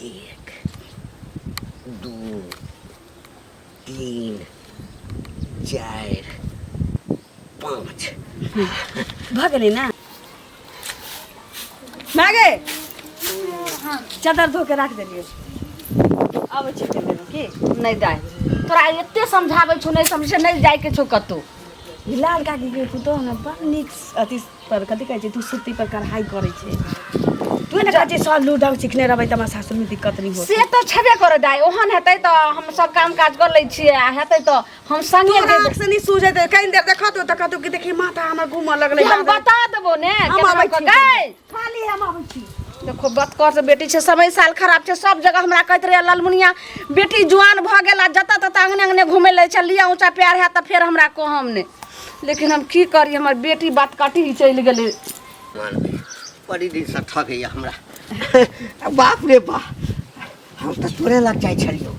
एक दू तीन चारि पाँच भऽ गेलै ने मागे चादर धो के राख देलियै आबै छी कनि देरमे की नहि दाइ तोरा एते समझाबै छौ नहि समझै नहि जाइके छौ कतहु ई लाल काकी के पुतोह ने बड़ नीक अथी पर कथी कहै छै तू सूती पर कढ़ाई करै छै तू ने कहै छै सब लू ढंग सिखने रहबै तऽ हमरा सासुरमे दिक्कत नहि होत से तऽ छेबे करे दाइ ओहन हेतै तऽ हम सब काम काज कर लै छियै आ हेतै तऽ हम संगे तोरा आँख से नहि सूझैत कनि देर देखत तऽ कहतौ कि देखी माथा हमर घूमऽ लगलै हम बता देबो ने हम केना आबै कऽ छी गै खाली हम आबै छी देखो बतकर से बेटी छै समय साल खराब छै सब जगह हमरा कहैत रहै ललमुनिया बेटी जुआन भऽ गेल आ जतऽ ततऽ अङ्गने अङ्गने घुमै लै छै लिअ ऊँचा प्यार हैत तऽ फेर हमरा कहम नहि लेकिन हम की करी हमर बेटी बात कटी चलि गेलै मानबै बड़ी दिनसँ ठगैए हमरा बाप रे बा हम तऽ तोरे लग जाइ छलियौ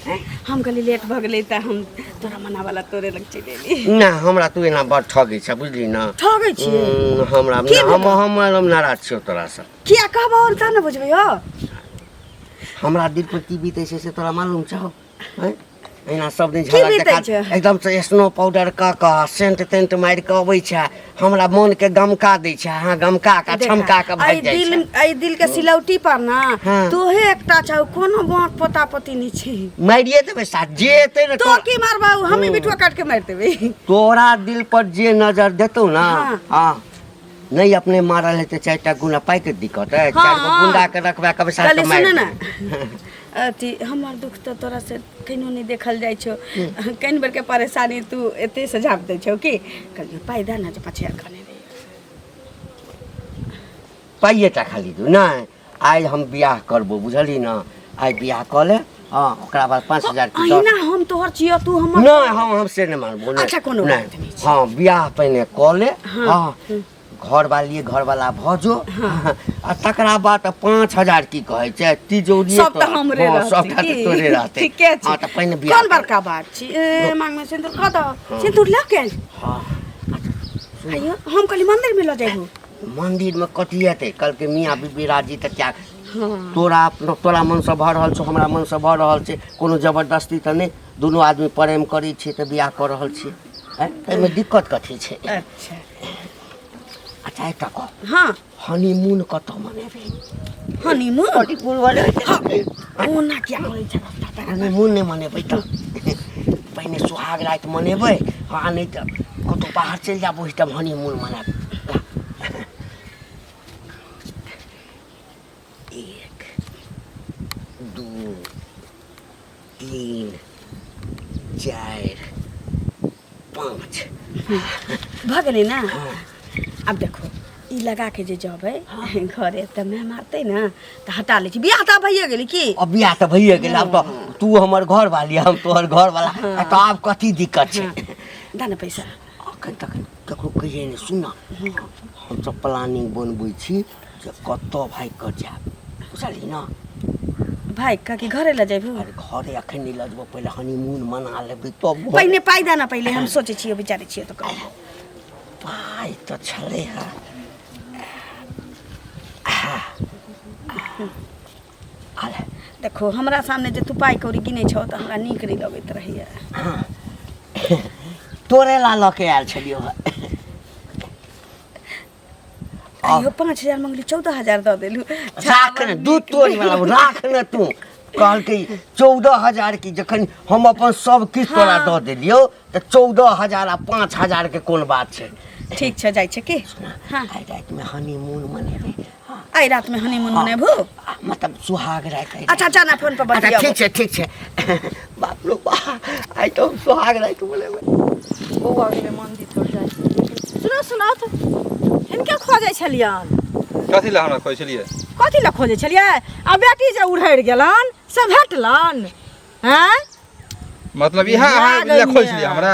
हैं? हम कहली लेट भऽ गेलै तऽ हम तोरा मनावला तोरे लग चलि एली ना हमरा तू एना बड़ ठगै छ बुझली ना ठगै छियै हमरा की हम भेलौ? हम हम नाराज छियौ तोरासँ किया कहबो तब ने बुझबै हो हमरा दिल पर की बीतै छै से तोरा मालूम छौ हैं? एना सब दिन की झलक बीतै देखा छै? एकदम से स्नो पाउडर कऽ कऽ सेंट तेंट मारि कऽ अबै छै हमरा मन के गमका दै छै अहाँ गमका कऽ छमका कऽ भागि एहि जाइ दिल छै एहि दिल के सिलौटी पर ना हाँ। तोहे एकटा छौ कोनो बाँक पोता पोती नहि छै मारिए देबै साथ जे एतै ने तो की मारबौ हमी बिटुआ काट के मारि देबै तोरा दिल पर जे नजर देतौ ना हाँ। हाँ नहीं अपने मारल हेतै चारि टा गुना पाइ के दिक्कत है हाँ, चारि गो हाँ। गुंडा के रखबा के बैसा कहली के मारि सुन ने देबै। अथी हमर दुख तऽ तोरा से कहिनो नहि देखल जाइ छौ कनि बेर के परेशानी तू एते से झाँप दै छौ की कहलियै पाइ दे ने जे 5000 कहने रहियै पाइए टा खाली दू नहि आइ हम बियाह करबो बुझलही ने आइ बियाह कऽ ले हँ ओकरा बाद 5000 के दऽ अहिना हम तोहर छियौ तू हमर नहि हम से नहि मानबो नहि अच्छा, कोनो नहि बात नहि छै। हँ बियाह पहिने कऽ ले हँ घरवाली घरवाला भऽ जो आ तकरा बाद 5000 की कहै छै तिजोरी सब तऽ हमरे रहतै सबटा तऽ की? तोरे रहतै ठीके छै हँ तऽ पहिने बियाह कोन बड़का बात छी ए मांग में सिंदूर कऽ दऽ सिंदूर लऽ के आयल हँ आइयो हम कहली मंदिर में लऽ जाइबू मंदिर में कथी हेतै कहलकै मियाँ बीबी राजी तऽ क्या तोरा अपनो तोरा मनसँ भऽ रहल छौ हमरा मनसँ भऽ रहल छै कोनो जबरदस्ती तऽ नहि दुनू आदमी प्रेम करै छियै तऽ बियाह कऽ रहल छियै आँय एहिमे दिक्कत कथी छै अच्छा अच्छा एकटा कह हाँ हनीमून कतऽ मनेबै हनीमून हनीमून मनेबै ओना किया करै छै रास्ता पर हनीमून नहि मनेबै तऽ पहिने सुहाग राति मनेबै हँ नहि तऽ कतहु बाहर चलि जायब ओहिठाम हनीमून मनायब एक दू तीन चारि पाँच भऽ गेलै ने आब देखो ई लगा के जे जबै घरे तऽ मैं मारतै ने तऽ हटा लै छी बियाह तऽ भइए गेलै की अब बियाह तऽ भइए गेल आब तऽ तू हमर घर वाली हम तोहर घर वाला तऽ आब कथी दिक्कत छै दे ने पैसा अखन तक ककरो कहिए नहि सुन हमसब प्लानिंग बनबै छी जे कतऽ भागि कऽ जायब बुझलही ने भाइ काकी घरे लऽ जेबू अरे घरे अखन नहि लऽ जेबो पहिले हनीमून मना लेबै तब घर- पहिने पाइ दे ने पहिले हम सोचै छियै विचारै छियै तऽ कहबो पाइ तऽ छलै हँ देखो हमरा सामने जे तू पाइ कौड़ी गिनै छौ तऽ हमरा नीक नहि लगैत रहैया तोरे ला लऽ के आयल छलियौ हँ आइयो 5000 मंगली 14,000 दऽ देलू राख ने दू तोरी वाला राख ने तू कहलकै 14,000 की जखन हम अपन सब किछु तोरा दऽ देलियौ तऽ 14,000 आ 5000 के कोन बात छै ठीक छै जाइ छै की हाँ आइ रातिमे हनीमून मनेबै हाँ, आइ रातिमे हनीमून मनेबू आ, मतलब सुहाग राति अच्छा अच्छा ना फोन पर अच्छा बतियाबो ठीक छै ठीक छै बाप रो बा आइ तऽ हम सुहाग राति मनेबै बौआ गेलै मंदिर पर जाइ सुनो सुनो तऽ हिनके खोजै छलियन कथी लए हमरा खोजै छलियै कथी लए खोजै छलियै आ बेटी जे उड़हरि गेलन से भेटलन आँय मतलब इएह अहाँ लए खोजै छलियै हमरा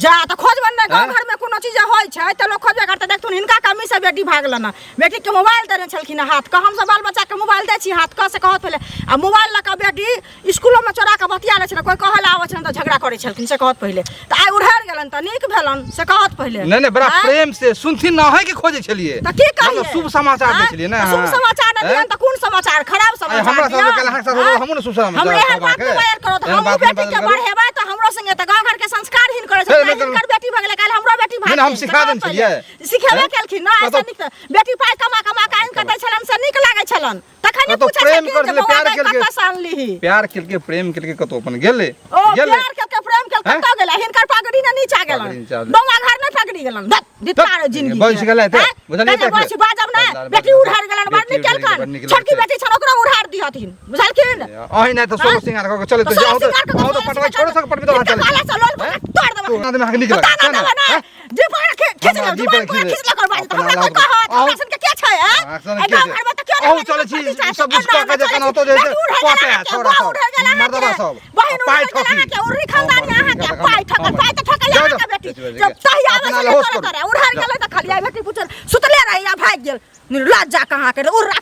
जा तऽ खोजबन नहि गाँव आँय? घरमे कोनो चीज होइ छै तऽ लोक खोजबे करतै देखथुन हिनका कमी से बेटी भागलन हँ बेटीके मोबाइल देने छलखिन हँ हाथ कऽ हमसब बाल बच्चाके मोबाइल दै छी हाथ कऽ से कहत पहिले आ मोबाइल लऽ कऽ बेटी स्कूलोमे चोरा कऽ बतिया लै छलै, कोइ कहऽ लए आबै छलनि तऽ झगड़ा करै छलखिन, से कहत पहिले। तऽ आइ उड़हरि गेलनि तऽ नीक भेलनि, से कहत पहिले। नहि नहि, बड़ा आँय? प्रेम से सुनथिन ना, अहें के खोजै छलियै। तऽ की कहियै? मतलब शुभ समाचार दै आँय? छलियै ने तऽ शुभ अहाँ? समाचार नहि आँय? दियनि तऽ कोन समाचार? खराब आइ समाचार हमरा साथ दियनि? काल्हि अहाँके साथ आँय? हमहूँ ने शुभ समाचार हमरे एहन कहब बात अहाँके। नहि बाजल करू तऽ एहन हमहूँ बात नहि बेटीके बाजल करू। बढ़ेबै तऽ हमरो संगे तऽ गाँव घरके संस्कारहीन करै नहि, छथिन। नहि, हिनकर बेटी भऽ गेलै, काल्हि हमरो बेटी नहि, नहि, हम भागतै, सिखा से देने कहत पहिले। छलियै। सिखेबे आँय? केलखिन ना, ऐसे कतौ- नीक तऽ बेटी पाइ कमा कमा कऽ आनि कऽ दै छलनि से नीक लागै छलनि, तखन कतौ पूछै प्रेम छलखिन करै जे छलै, बौआ प्यार गै केलकै। कतऽ सँ अनलिही। प्यार केलकै, प्रेम केलकै, कतौ अपन गेलै। ओ गेलै। प्यार केलकै, प्रेम केलकै, हैं? कतऽ गेलै? हिनकर पगड़ी ने नीचा पगड़ी गेलनि, नीचा गेलै। बौआ घर नहि पगड़ी गेलनि। धत्, धिक्कार धत्, जिंदगी बजि के। गेलै तऽ, हैं? बुझलियै कने तऽ? बजि बाजब नहि, बाजब, बेटी बाजब। उड़ारि गेलनि, बड़ बेटी नीक उड़ारि गेलै, केलकनि। बड़ नीक छोटकी लगतै। बेटी छनि, ओकरो उड़ारि दिहथिन, बुझलखिन? अहीं नहि तऽ सोलो सिंगार कऽ के चलैत तऽ जाउ सोलह तऽ सिंगार कऽ के अहूँ तऽ सोलह पटबै सिंगार छोड़ो सके पटबै तऽ हिनका चलै। कहला सँ लोल हैं? तोड़ देबै। तू आदमी अहाँके नीक तऽ लगै ताना छै ने? देबै ने। हैं? जीभ पकड़ के खींच हमरा लेब, जीभ जुबान पर पकड़ खींच खींच लेकर बाजत। अपना हमरा कोइ लाउ। कहत, अहूँ हमरा सनके के छै, हैं? अहाँ सन एहि के गाँव छै? घरमे तऽ केओ अहूँ नहि चलै छी, पति चाहै सब छै। किछु कऽ के जखन ओतऽ जे छै, बेटी उड़ै पटे गेल अहाँके, छोड़ा बौआ सब, उड़ै गेल अहाँके, मर्दबा सब, बहिन पाइ उड़ै गेल ठकी। अहाँके, उर्री खानदानी अहाँके, पाइ ठकल, पाइ तऽ ठकल जाउ, अहाँके जाउ। बेटी। बेटी, जब तहिया आबै अपना छलै लहोस तोरे करू। तोरे, उड़हर जाउ। गेलै तऽ खलिया बेटी पूछल, सुतले रही आ भागि गेल। निर्लज्ज कहाँ के उर्रा।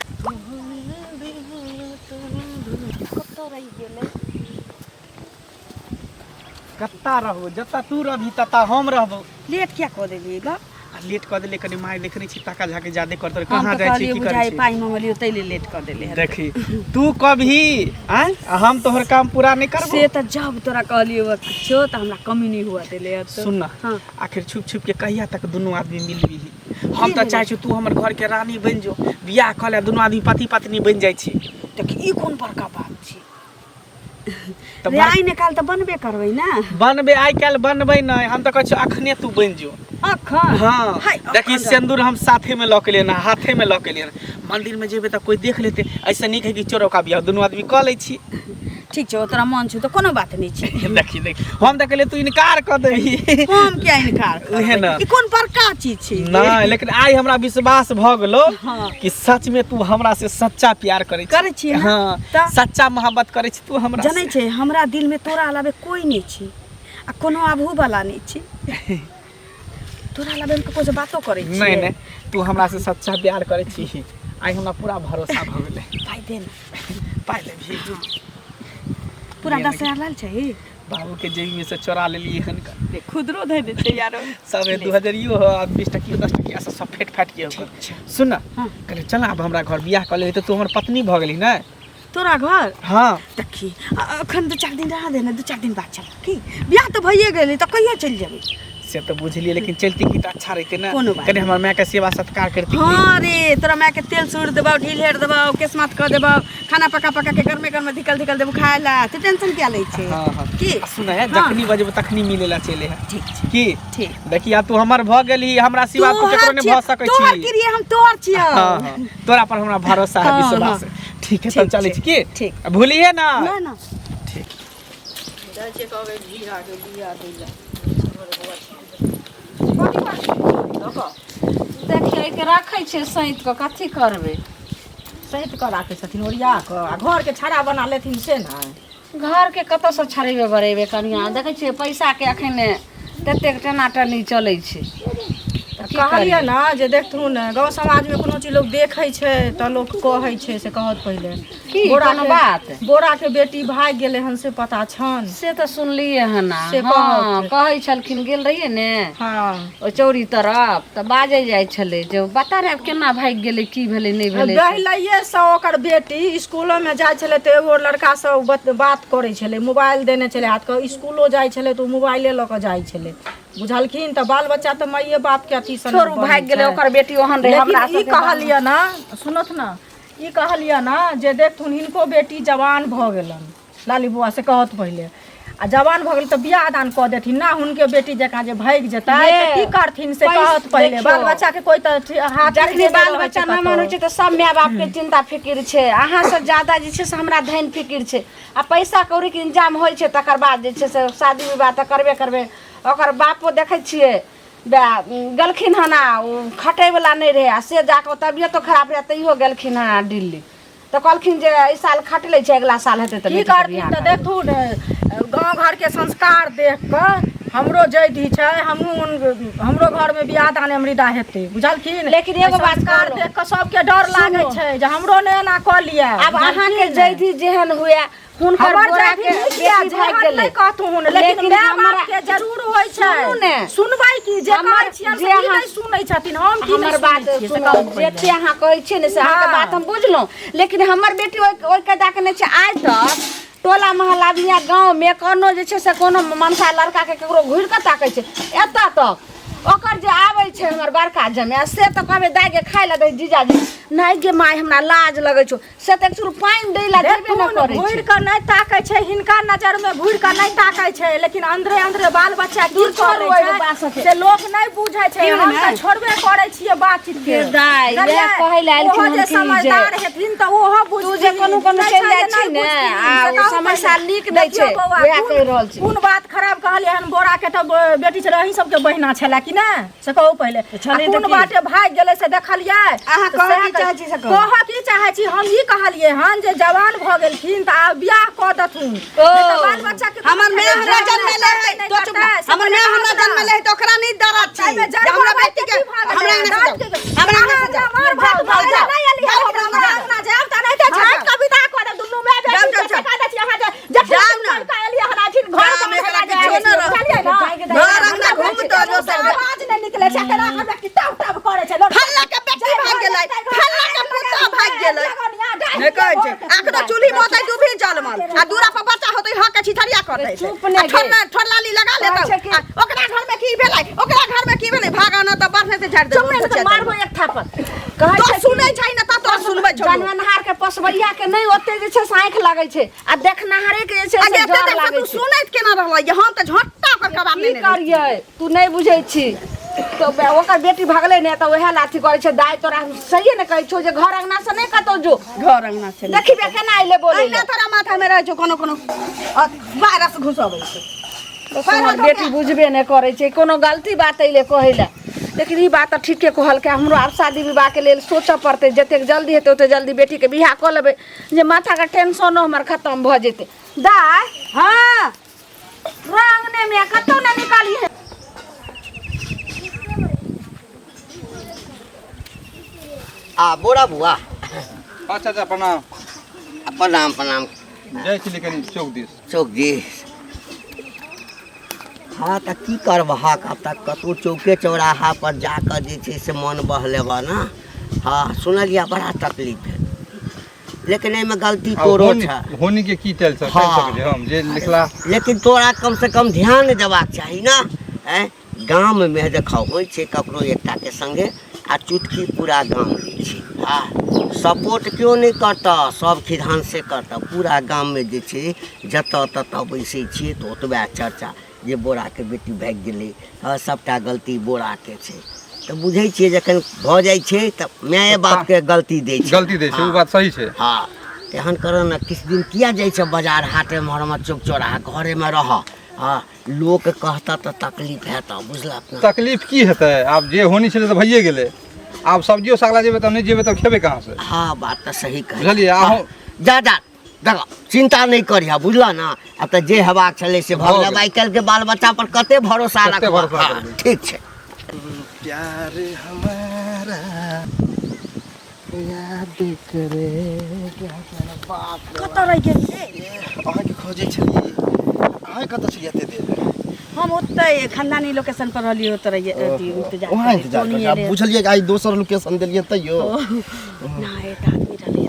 कत्ता रहबो? जत्ता तू रहबी तत्ता हम रहबो। लेट किया कऽ देलियै ग? आ लेट कऽ देलियै कनि माय देखने छी ताका झाकी जादे करतै। हम कहाँ तऽ जाइ छी? कहलियै की करै बुझाइ छी? पाइ मंगलियो ताहि लेल लेट कऽ देले हेतै। देखी तू कभी आँय आ हम तोहर काम पूरा नहि करबो। से तऽ जब तोरा कहलियै किछो तऽ हमरा कमी नहि हुआ देले हेतौ। सुन ना, हाँ। आखिर छुप छुप के कहिया तक दुनू आदमी मिलबी? हम तऽ चाहै छी तू हमर घर के रानी बनि जो, बियाह कऽ ले, दुनू आदमी पति पत्नी बनि जाइ छी। देख ई कोन बड़का बात छै? तऽ रे आइ ने काल्हि तऽ बनबे करबै ने। बनबै आइ काल्हि बनबै नहि, हम तऽ कहै छियौ अखने तू बनि जो। अखन? हाँ। हाय, देखी अखन। सिन्दूर हम साथे में लऽ के लिए ना, हाथे में लऽ के लिए। मंदिर में जेबै तऽ कोई देख लेतै, ऐसे नीक है कि चोरौका बियाह दुनू आदमी कऽ लै छी। ठीक छै, तोरा मन छौ तऽ कोनो बात नहि छै। देखी देख, हम तऽ कहलियै तू इनकार कऽ देबही। हम किया इनकार उहे करबै? ने। ई कोन बड़का चीज छै? नहि, लेकिन आइ हमरा विश्वास भऽ गेलो हाँ। कि सच में तू हमरा से सच्चा प्यार करै छी। करै छियै ने? हाँ। तऽ? सच्चा मोहब्बत करै छी तू हमरा जनै से। छै हमरा दिल में तोरा अलावे कोई नहि छै आ कोनो आबहु वाला नहि छै। तोरा अलावे हम ककरो से बातो करै छियै? नहि नहि, तू हमरा से सच्चा प्यार करै छी, आइ हमरा पूरा भरोसा भऽ गेलै। पाइ दे ने। पाइ लेबही? पूरा 10,000 लाल छै। बाबू के जेबी में से चोरा लेलियै हन। खुदरो धै दे छै यारो। सब 2000 हो आ 20 टकियो 10 टकिया सब फेट फाट के हो। सुन ना, हाँ। कहले चल आब हमरा घर, बियाह कऽ लेली तऽ तू हमर पत्नी भऽ गेली ने। तोरा घर? हाँ। देखी अखन 2-4 दिन रहा दे ने, 2-4 दिन बाद चल। की बियाह तऽ भइए गेलै तऽ कहियो चलि जेबै। से तऽ बुझलियै, लेकिन चलती की तऽ अच्छा रहते ने। कोनो बात कनि हमर माय के सेवा सत्कार करती। हाँ रे, तोरा माय के तेल सुर देबौ, ढील हेर देबौ, केश माथ कऽ देबौ, खाना पका पका के गरमे गरमे धिकल धिकल देबौ खाय ला। तू टेंशन किया लै छै? हाँ हाँ। की? आ सुन है, हाँ। जखनी बजबो तखनी मिले ला चले है। ठीक छै। की? ठीक। देखी आ तू हमर भऽ गेली, हमरा सिवा तू केकरो तोहर नहि भऽ छियौ, सकै तोहर छी। की रे, हम तोहर छियौ। हाँ हाँ, तोरा पर हमरा भरोसा है, हाँ, विश्वास हाँ। है। ठीक है, तब ठीक चलै छै, छी की? ठीक। आ भूलिहे ना। ना ना। ठीक। जाइ छियै कहबै घीराके बिया दै लए। देखियौ एहिके राखै छियै सैंत कऽ, कथी करबै? सैत कऽ राखै छथिन ओरिया कऽ आ घरके छाड़ा बना लेथिन से ने। घरके कतऽसँ छड़ेबै बड़ेबै कनिया? देखै छियै पैसाके एखन ततेक टनाटनी चलै छै। तऽ कहलियै ने जे देखथुन ने, गाँव समाजमे कोनो चीज लोक देखै छै तऽ लोक कहै छै, से कहत पहिले। की बोरा कोनो के बात? बोरा के बेटी भागि गेलै हन से पता छन? से तऽ सुनलियै हन। से हँ। कहत। कहै छलखिन, गेल रहियै ने हाँ। ओ चौरी तरफ तऽ बाजै जाइ छलै जे बता रे आब केना भागि गेलै, की भेलै, नहि भेलै से। पहिलैए सँ ओकर बेटी स्कूलोमे जाइ छलै तऽ एगो लड़कासँ ओ बात करै छलै, मोबाइल देने छलै हाथके, स्कूलो जाइ छलै तऽ ओ मोबाइले लऽ कऽ जाइ छलै, बुझलखिन? तऽ बाल बच्चा तऽ माइए बापके अथी सँ ने छोड़ू, बनै भागि गेलै छै। ओकर बेटी ओहन रहै हमरा लेकिन ई सबके। कहलियै ने, सुनथ ने, ई कहलियै ने जे देखथुन हिनको बेटी जवान भऽ गेलनि लाली बौआ, से कहत पहिले। आ जवान भऽ गेल तऽ बियाह दान कऽ देथिन ना, हुनके बेटी जकाँ जे भागि जेतै तऽ की करथिन, से कहत पहिले। बाल बच्चा के कोइ तऽ हाथ नहि जखनी देने बाल रहै बच्चा छै नमहर कतौ। होइ छै तऽ सब माय बापके चिन्ता फिकिर छै। अहाँ से ज्यादा जे छै से हमरा धन फिकिर छै। आ पैसा कौड़ीके इंतजाम होइ छै तकर बाद जे छै से शादी विवाह तऽ करबे करबै। ओकर बापो देखै छियै गेलखिन हन आ ओ खटैवला नहि रहै आ से जाकऽ तबियतो खराब रहै तैयो गेलखिन हन आ दिल्ली। तऽ कहलखिन जे एहि साल खट लै छै, अगिला साल हेतै तऽ की बेटीके करथिन बियाह तऽ करबै। देखथुन गाँव घरके संस्कार देख कऽ हमरो जैधी छै, हमहूँ हमरो घरमे बियाह दान अमृता हेतै, बुझलखिन? लेकिन एगो बात संस्कार कहलहुँ। देख कऽ सबके डर लागै छै जे हमरो ने एना कऽ लिअ। आब अहाँके जैधी जेहन हुए, हुनकर हमर बोरा जैधी के नीक यऽ, बेटी भागि जेहन गेलै। नहि कहथुन, लेकिन लेकिन माय बाप हमरा- के जरूर होइ छै। सुनू ने। सुनबै की जे हमर कहै छियनि जे से की अहाँ- नहि सुनै छथिन, हम की हमर नहि बात सुनै छियै से सुनू, कहू पहिले। जते अहाँ कहै छियै ने से अहाँके हाँ। बात हम बुझलहुँ, लेकिन हमर बेटी ओहि ओहि कायदाके नहि छै। आइ तक टोला मोहल्ला या गाँवमे कोनो जे छै से कोनो मनसा लड़काके ककरो घुरि कऽ ताकै छै एतऽ तक? ओकर जे आबै छै हमर बड़का जमाय, से तऽ कहबै दाइ गे खाय लए दै जीजाजी, नहि गे माय हमरा लाज लगै छौ, से तऽ एक चूर पानि दै लए जेबे नहि देखथुन, करै घुरि छै। कऽ नहि ताकै छै, हिनका नजर मे घुरि कऽ नहि ताकै छै, लेकिन अंदरे अंदरे बाल बच्चा की दूर छोड़ू करै एहि बात छै सबके। से लोक नहि बुझै छै। की हम ने? तऽ छोड़बे करै छियै बातचीत के। गे दाइ, बुझलियै? इएह कहै लए एलखिन ओहो हम जे कि जे- समझदार हेथिन तऽ ओहो बुझथिन। तू जे कोनो कोनो नहि चलि छै जाइ जे छी नहि ने, बुझथिन, आ से ओ कहू समय पहिले। साल लीक दै देखियौ छै, बौआ, उएह कोन- कहि रहल छी। कोन बात खराब कहलियै हन? बोरा के तऽ बेटी छलै, अहीं सबके बहिना छलै कि नहि, से कहू पहिले। छलै आ तऽ कोन की? बाटे भागि गेलै से देखलियै? अहाँ तऽ कहऽ सएह की चाहै छी से कहू। कहऽ की चाहै छी? हम ई कहलियै हन जे जवान भऽ गेलखिन तऽ आब बियाह कऽ देथुन, ओ, नहि तऽ बाल बच्चा के हमर माय हमरा जन्मेले है तो चुप ना। हमर माय हमरा जन्मेले है तऽ ओकरा नहीं दरद छै एहिमे जे हमरा जन्म बेटी के की भऽ गेलै? हमरा अंगना से दाँत जाओ, हमरा अंगना से जाओ, मार भात जाओ, भऽ जाओ, गेलै, नहि एलियै जाओ, हमरा हमरा अंगना जायब तऽ नहि तऽ हाँ, झाँटि जाओ। कऽ विदा कऽ देब दुनू माय जाओ, बेटी जाओ, के। जाओ। सका दै छी अहाँ जे जखन जाओ ना। लड़का एलियै हन अखन घर जाओ, पर एकरा हमरा किछो जाय न रहत। बुझलियै ने? घर अंगना घूमतो दोसर घर। आवाज नहि निकलै छै, केना हमरा कि टप टप करै छै लोक। फल्ला के बेटी भागि गेलै, फल्ला के पुतोह भागि गेलै, नहि कहै छै अखनो चूल्ही में होतै दुभी जलमल आ दूरा पर बच्चा होतै हक के छिछरिया कटै छै। चुप ने आ गे। ठोरला ठोरलाली लगा कहै लेतौ छै कि- आ ओकरा घर में की भेलै, ओकरा घर में की भेलै, भागा न तऽ बढ़ने से झाड़ि चुप देबौ। ने तऽ मारबो एक थापड़। कहै तो छै कि सुनै छै ने तऽ तोरा सुनबै छौ। जानवरहार के पोसबैया के नहि ओते जे छै से आँखि लागै छै आ देखनाहारे के जे छै आगे से एते डर देर से लागै तू छै। सुनैत केना रहलै? हम तऽ झट्टा ओकर कबाब की लेने रहियै। करियै, तू नहि बुझै छी तऽ ओकर बेटी भगलै ने तऽ उएह लाथी करै छै। दाइ तोरा हम सहिए ने कहै छौ जे घर अंगना से नहि कतौ जो। घर अंगना से देखी बे केना अइले बोलै अहिना तोरा माथा में रहै छौ कोनो कोनो वायरस घुसबै छै। हमर बेटी बुझबे नहि करै छै, कोनो गलती बात अइले कहै लए। लेकिन ई बात तऽ ठीके कहलकै, हमरो आब शादी विवाहके लेल सोचऽ पड़तै। जतेक जल्दी हेतै ओतेक जल्दी बेटीके बियाह कऽ लेबै जे माथाके टेंशनो हमर खतम भऽ जेतै। दाइ, हाँ, रंगने में कतौ नहि निकालिहे। आ बोरा बुआ। अच्छा अच्छा, प्रणाम। प्रणाम प्रणाम। जाइ छलियै कनि चौक दिस। चौक दिस? हँ, तऽ की करबहक, आब तऽ कतहु चौके चौराहा पर जाकऽ जे छै से मन बहलेबह ने। हँ, सुनलियै बड़ा तकलीफ भेल, लेकिन एहिमे गलती आब तोरो होनी छै। होनी के की चलि सकै हाँ। सकै छै हम जे लिखला। लेकिन तोरा कम से कम ध्यान देबाक चाही ने। आँय, गाममे देखऽ होइ छै ककरो एकटाके संगे आ चुटकी पूरा गाम लै छै। हँ, सपोर्ट केओ नहि करतह, सब खिधान से करतह। पूरा गाममे जे छै जतऽ ततऽ बैसै छियै तऽ ओतबे चर्चा जे बोराके बेटी भागि गेलै। हँ, सभटा गलती बोराके छै। तऽ बुझै छियै जखन भऽ जाइ छै तऽ माये बापके गलती दै छै। गलती दै छै, ओ बात सही छै। हँ, तेहन करऽ ने, किछु दिन किया जाइ छै बाजार हाट एम्हर चौक चौराहा, घरेमे रहऽ। हँ, लोक कहतऽ तऽ तकलीफ हेतऽ, बुझलक ने? तकलीफ की हेतै, आब जे होनी छलै तऽ भइए गेलै। आब सब्जियो साग ला जेबै तऽ नहि जेबै तऽ खेबै कहाँ से? हँ, बात तऽ सही कहै। बुझलियै, अहूँ- जा जा, देखऽ चिन्ता नहि करिह, बुझलह ने? आब तऽ जे हेबाक छलै से भऽ भऽ गेल। आब गेल। आइ काल्हिके बाल बच्चा पर कते भरोसा कते रखबह? भरोसा हँ, करबै? ठीक छै। प्यार हमारा याद करेगा। बाप रे। कतऽ रहि गेल से? अहाँके खोजै छलियै, अहाँ कतऽ छलियै एते देर? हम ओतै खानदानी लोकेशन पर रहलियै, ओतऽ रहियै, अथी इंतजार वहाँ करियै, इंतजार फोन करै एलै। बुझलियै कि आइ दोसर लोकेशन देलियै तैयो ना, एक आदमी रहलै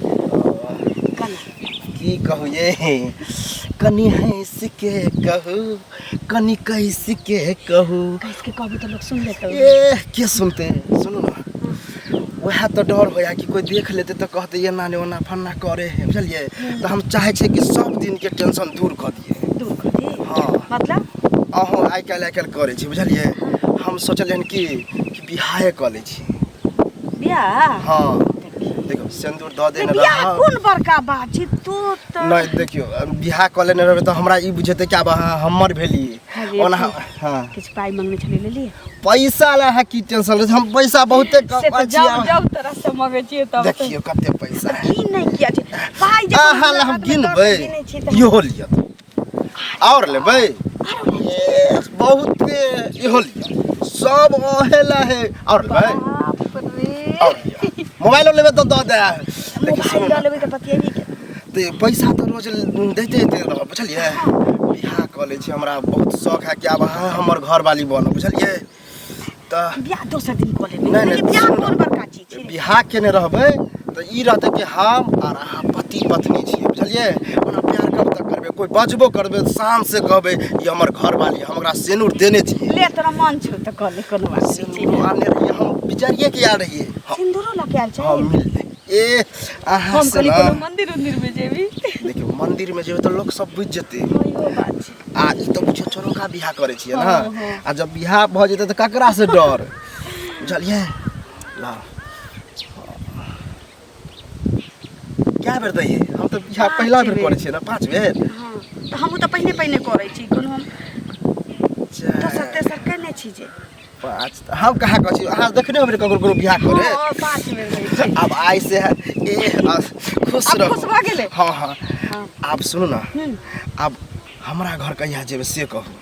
कना। की कहू ये, कनि हँस के कहू, कनि कैस के कहू। कैस के कहबी तऽ लोक सुन लेतौ। ए, के सुनते? सुनू ने, वएह तऽ डर होया कि कोई देख लेते तऽ कहते एना ने ओना फन्ना करे है, बुझलियै? तऽ हम चाहै छियै कि सब दिन के टेंशन दूर कऽ दियै। दूर कऽ दी? हँ। मतलब? अहूँ आइ काल्हि आइ काल्हि करै छी, बुझलियै? हम सोचलियै हन कि कि बियाहे कऽ लै छी। बियाह? हँ, देखियौ सिन्दूर दऽ देने बियाह रहब। कोन बड़का बात छै, तू तऽ नहि, देखियौ, बियाह कऽ लेने रहबै तऽ हमरा ई बुझेतै कि आब अहाँ हमर भेलियै। अरे, ओना हँ, किछु पाइ मंगने छलियै, लेलियै? पैसा ला अहाँ की टेंशन लै छी? हम पैसा बहुते से तऽ कम जब जब तोरा से मङ्गै छियै तब तऽ देखियौ कते पैसा है। की नहि किया छै पाइ जे अहाँ ला हम हाथमे दऽ गिनबै कऽ गिनै छी तऽ इहो लिअ, आओर लेबै? ए, बहुत इहो लिअ सब अहेला है और लेबै बाप रे और लिअ मोबाइलो लेबै तऽ दऽ दे लेकिन सुनू मोबाइल ने, लऽ लेबै तऽ बतियेबी के तऽ पैसा तऽ रोज दैते दैते रहब बुझलियै बियाह कऽ लै छी हमरा बहुत शौक है कि आब अहाँ हमर घरवाली बनब बुझलियै तऽ बियाह दोसर दिन कऽ लेबै नहि, नहि, लेकिन बियाह सुनू ने। कोन बड़का चीज छै बियाह केने रहबै तऽ ई रहतै कि हम आर अहाँ पति पत्नी छियै बुझलियै ओना प्यार कब तक करबै कोइ बजबो करबै तऽ शान से कहबै ई हमर घरवाली हम ओकरा सेनूर देने छियै ले तोरा मन छौ तऽ कऽ ले कोनो बात नहि छै सिन्दूर आनने रहियै हम विचारिए के आयल रहियै हँ सिन्दूरो लऽ के आयल छै हँ मिलतै ए अहाँ हम से कहली ना कोनो मंदिर उंदिर में जेबी देखियौ मंदिर में जेबै तऽ लोक सब बुझि जेतै इहो बात छै आ ई तऽ बुझियौ चोरौका बियाह करै छियै ने आ जब बियाह भऽ जेतै तऽ ककरा से डर बुझलियै ला कए बेर दैयै हम तऽ बियाह पहिला बेर करै छियै ने 5 बेर। हँ तऽ हमहूँ तऽ पहिने पहिने करै छी कोनो हम दोसर तेसर केने छी जे 5 हम कहाँ कहै छी अहाँ देखने होबै ककरो ककरो बियाह करे। हँ 5 बेर होइ छै। आब आइ से ए खुश आब रहू। खुश भऽ गेलै? हँ हँ आब सुनू ने आब हमरा घर कहिया जेबै से कहू।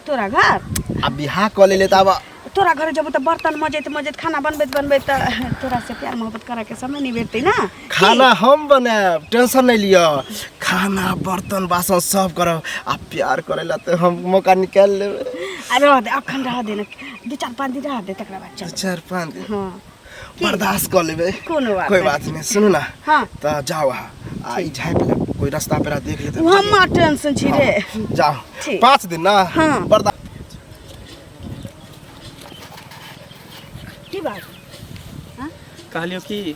तोरा घर? आब बियाह कऽ लेले तऽ आब तोरा घर जेबो तऽ बर्तन मजैत मजैत खाना बनबैत बनबैत तऽ तोरा से प्यार मोहब्बत करे के समय नहीं भेटतै ना। खाना हम बनायब टेंशन नहीं लिअ खाना बर्तन बासन सब करब आ प्यार करे ला तऽ हम मौका निकालि लेबै। आ रह दे अखन रह दे ना 2-4-5 दिन रह दे तकरा बाद चल। 2-4-5 दिन हाँ बर्दाश्त कऽ लेबै कोनो बात कोई नहीं। बात नहीं। सुनू ना हाँ। तऽ जाउ अहाँ आ ई झाँपि लेब कोई रास्ता पेरा देख लेतै। हम टेंशन छी रे। जाउ ठीक। 5 दिन ना हाँ। बर्दाश्त। की बात कहलियो कि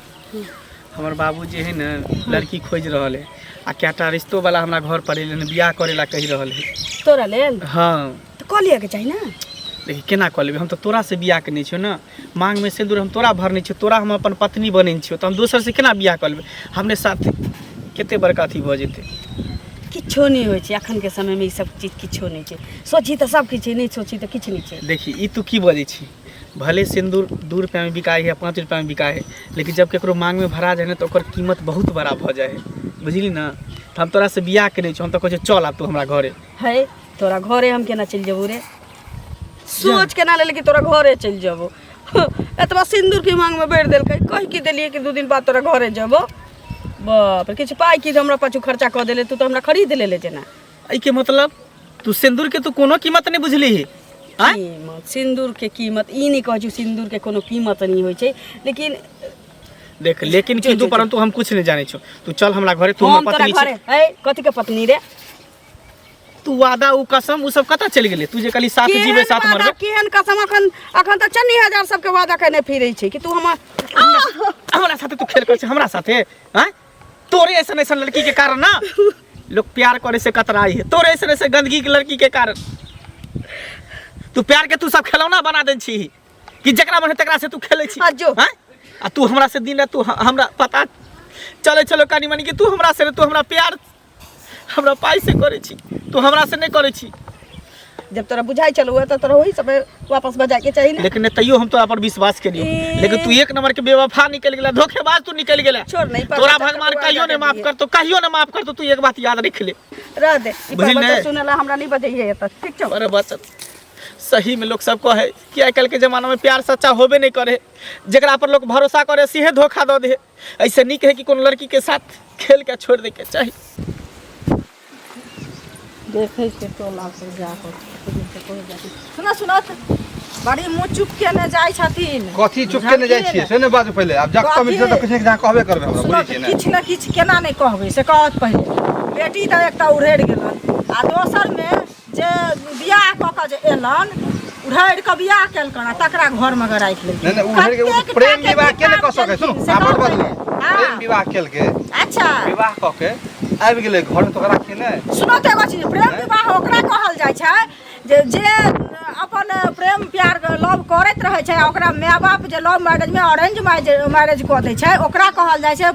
हमर बाबूजी है ने लड़की खोज रहल है आ कएटा रिश्तो वाला हमरा घर पर एलै बियाह करे ला कहि रहल है तोरा लेल। हाँ तऽ कऽ लिअ के चाही ना। देखी केना कऽ लेबै हम तऽ तोरा से बियाह केने छियौ ने मांग में सिन्दूर हम तोरा भरने छियौ तोरा हम अपन पत्नी बनेने छियौ तऽ हम दोसर से केना बियाह कऽ लेबै हमरे साथ कते बड़का अथी भऽ जेतै। किछो नहि होइ छै अखन के समय में ई सब चीज किछो नहि छै सोची तऽ सब किछु छै नहीं सोची तऽ किछु नहि छै। देखी ई तू की बजै छी भले सिन्दूर 2 रुपया में बिकाइ है 5 रुपया में बिकाइ है लेकिन जब केकरो मांग में भरा जाए ने तो ओकर कीमत बहुत बड़ा भऽ जाइ है बुझली ना। तऽ हम तोरा से बियाह केने छियौ हम तऽ कहै छियौ चल आब तू हमरा घरे। है तोरा घरे हम केना चलि जेबौ रे सोच केना लेले कि तोरा घरे चलि जेबौ। एतबा सिन्दूर के मांग में भरि देलकै कहि की देलियै कि 2 दिन बाद तोरा घरे जेबौ। बाप रे किछु पाइ की हमरा पाछू खर्चा कऽ देले तू तऽ हमरा खरीद लेले जेना। एहिके मतलब तू सिन्दूर के तू कोनो कीमत नहीं बुझली है? कीमत सिन्दूर के कीमत ई नहीं कहै छी सिन्दूर के कोनो कीमत नहीं होइ छै लेकिन देख लेकिन किंतु परंतु हम कुछ नहीं जानै छौ तू चल हमरा घरे तू हम हमर तोरा पत्नी घरे छी। है कथी के पत्नी रे? तू वादा उ कसम उ सब कतऽ चलि गेलै तू जे कहली साथ जीबै साथ मरबै। केहन कसम अखन अखन तऽ 40,000 सबके वादा केने फिरै छै कि तू हमर हमरा साथे तू खेल करै छै हमरा साथे आँय तोरे ऐसन ऐसन लड़की के कारण ना लोग प्यार करे से कतराई है तोरे ऐसन ऐसन गंदगी के लड़की के कारण तू प्यार के तू सब खिलौना बना देन छी कि जकरा मन है तकरा से तू खेलै छी। आ जो। आँय आ तू हमरा से दिन रात तू हमरा पता चले चलो कनी मनी कि तू हमरा से तू हमरा प्यार हमरा पाइ से करै छी तू हमरा से नहीं करै छी। जब तोरा बुझाइ छलौ तऽ तोरा ओही समय वापस बजाय के चाही ना। लेकिन तैयो हम तोरा पर विश्वास केलियौ लेकिन तू एक नंबर के बेवफा निकलि गेला धोखेबाज तू निकलि गेला। छोड़ नहीं पर तोरा बच्चा भगवान के कहियो नहीं माफ दिए। करतो कहियो नहीं माफ करतो तू एक बात याद रख ले। रह दे ई बुझली पर ने? बच्चा सुनला हमरा नहीं बजैये एतऽ ठीक छौ। अरे बस सही में लोग सब कहे कि आइ काल्हि के जमाना में प्यार सच्चा होबे नहीं करे जकरा पर लोग भरोसा करे सीधे धोखा दऽ दे ऐसे नीक है कि कोनो लड़की के साथ खेल के छोड़ दे के चाही। देखै छियै टोला पर जा कऽ। सुनऽ सुनऽ बड़ी मुँह चुप केने जाइ छथिन। कथी चुप केने जाइ छियै से नहि बाजू पहिले आब जब मिलतै तऽ किछु ने किछु अहाँ कहबे करबै हमरा बुझै छियै ने। किछु ने किछु केना नहि कहबै से कहत पहिले। बेटी तऽ एकटा उड़ेड़ गेलन आ दोसरमे जे बियाह कऽ कऽ जे एलन उड़ेड़ कऽ बियाह केलकन आ तकरा घरमे कऽ राखि लेलखिन। नहीं नहीं उड़ेड़ के प्रेम विवाह के नहि कऽ सकै सुनू अहाँ बड बजलहुँ प्रेम विवाह केलकै। अच्छा विवाह कऽ के आबि गेलै घरमे तऽ ओकरा राखी नहि। सुनऽ तऽ एगो चीज प्रेम विवाह ओकरा कहल जाइ छै जे जे अपन प्रेम प्यार लव करैत रहै छै आ ओकरा माय बाप जे लव मैरेज में अरेंज मैरेज कऽ दै छै ओकरा कहल जाइ छै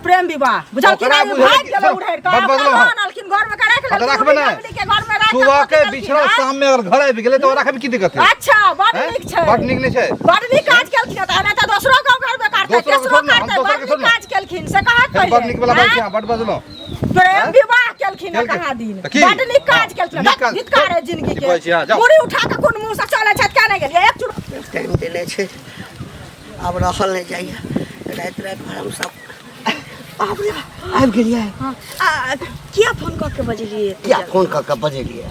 प्रेम विवाह। बुझलखिन ओकरा आदमी भागि गेलै उड़ेड़ कऽ बड बजलहुँ ओकरा हम। आनलखिन घरमे कऽ राखि तऽ लेलखिन राखबै उड़ेड़ नहि। के घरमे राखि कऽ सुबह के देलखिन, बिछड़ल आँय? शाम में अगर घर आबि गेलै तऽ ओकरा राखैमे की दिक्कत है? अच्छा बड हैं? नीक छै बड नीक नहि छै। बड नीक काज केलखिन तऽ एना तऽ दोसरो के घरमे काटतै दोसरो के तेसरो छोड़ ने, हम काटतै दोसर के बड छोड़ नीक ने। काज केलखिन से कहत बड नीक वाला बात पहिले छै, अहाँ बड बजलहुँ। प्रेम विवाह केलखिन हँ कहाँ दिन तऽ की? बड नीक काज केलखिन नीक काज। धिक्कार है जिंदगी की कहै छी अहाँ? के जाउ। मुड़ी उठा के कोन मुँह से चलै छथि किया नहि गेलियै एक चूर टाइम देने छै आब रहल नहि जाइए राति राति भर हम सब बाप रे बाप, आबि गेलियै आ, किया फोन कऽ के बजेलियै एते किया जल्दी? फोन कऽ के बजेलियै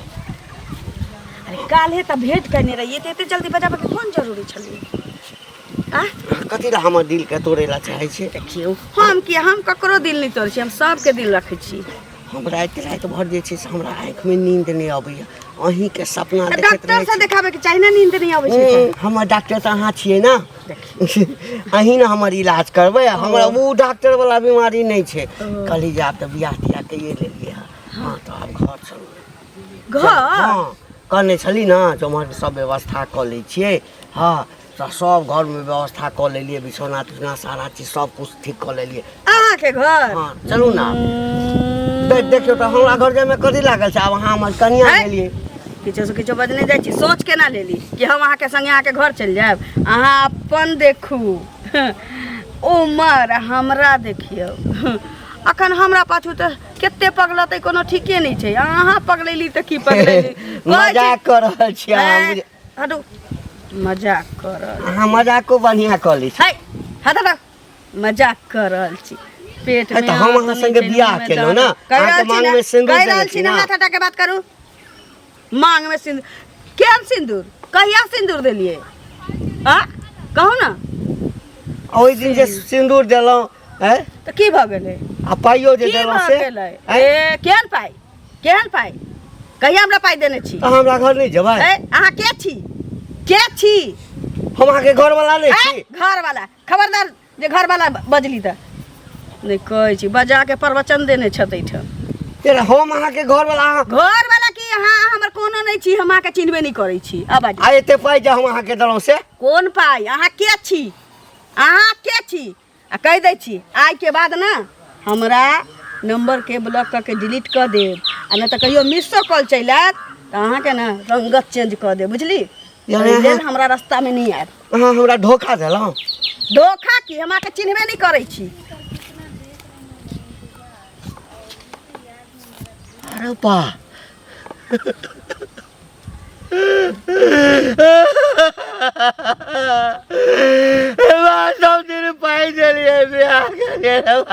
अरे काल्हे तऽ भेंट कयने रहियै तऽ एते जल्दी बजाबऽके कोन जरूरी छलै आ कथी लए हमर दिलके तोड़ै लए चाहै छियै देखियौ हम किया हम ककरो दिल नहि तोड़ै छी हम सबके दिल रखै छी हम राति राति भर जे छै से हमरा आँखिमे नींद नहि अबैए अहीँके सपना देखैत डॉक्टर रहै से छी देखाबे के चाही ने नींद नहि अबै छै तऽ। हमर डॉक्टर तऽ अहाँ छियै ने अहीं ने हमर इलाज करबै हमरा ओ डॉक्टर वाला बीमारी नहि छै कहली जे आब तऽ बियाह तियाह कैये लेलियै हँ हँ तऽ आब घर चलू घर हँ कहने छली ने जे उम्हर सब व्यवस्था कऽ लै छियै हँ तऽ सब घरमे व्यवस्था कऽ लेलियै बिछौना तिछौना सारा चीज सब कुछ ठीक कऽ लेलियै अहाँके घर हँ चलू ने देखियौ तऽ हमरा घर जाइमे कथी लागल छै आब अहाँ हमर कनिया हैं? भेलियै किछो से किछो बजने जाइ छी सोच केना लेली कि हम अहाँके संगे अहाँके घर चलि जायब अहाँ अपन देखू उमर हमरा देखियौ अखन हमरा पाछू तऽ कते पगलतै कोनो ठीके नहि छै अहाँ पगलेली तऽ की पगलेली कहै छै- मजाक कऽ रहल छी अहाँ हैं? बुझ- हटू मजाक कर रहल अहाँ मजाको बढ़िआँ कऽ लै छी है हट हट मजाक कर रहल छी पेट है में तऽ हम आँत अहाँ नहि संगे छै, बियाह मुँह में केलहुँ दाँत। ने। कहि अहाँके रहल छी माँगमे ने सिन्दूर कहि देने रहल छी छी ने ने। हाथ हटा के बात करू मांग में सिन्दूर केहन सिन्दूर कहिया सिन्दूर देलियै आ कहू ने ओहि दिन जे सिन्दूर देलहुँ हैं तऽ की भऽ गेलै आ पाइयो जे की देलहुँ भऽ से गेलै हैं? ए केहन पाइ केहन पाइ कहिया हमरा पाइ देने छी तऽ हमरा घर नहि जेबै ए अहाँ के छी के छी हम अहाँके घरवला नहि ए, छी घरवाला खबरदार जे घरवाला बजली तऽ नहि कहै छी बजा के प्रवचन देने छथि एहिठाम तेरा हम अहाँके घरवला अहाँ घरवाला की अहाँ हमर कोनो नहि छी हम अहाँके चिन्हबे नहि करै छी आब बाजू आ एते पाइ जे हम अहाँके देलहुँ से कोन पाइ अहाँ के छी अहाँ के छी आ कहि दै छी आइके बाद ने हमरा नम्बरके ब्लॉक कऽ के डिलीट कऽ देब आ नहि तऽ कहियो मिसो कॉल चलि आयत तऽ अहाँके ने रंगत चेंज कऽ देब बुझली यानी एहि लेल अहाँ- हमरा रास्तामे नहि आयब अहाँ हमरा धोखा देलहुँ धोखा की हम अहाँके चिन्हबे नहि करै छी अरे बा सब दिन पाइ देलियै बियाह के लेल।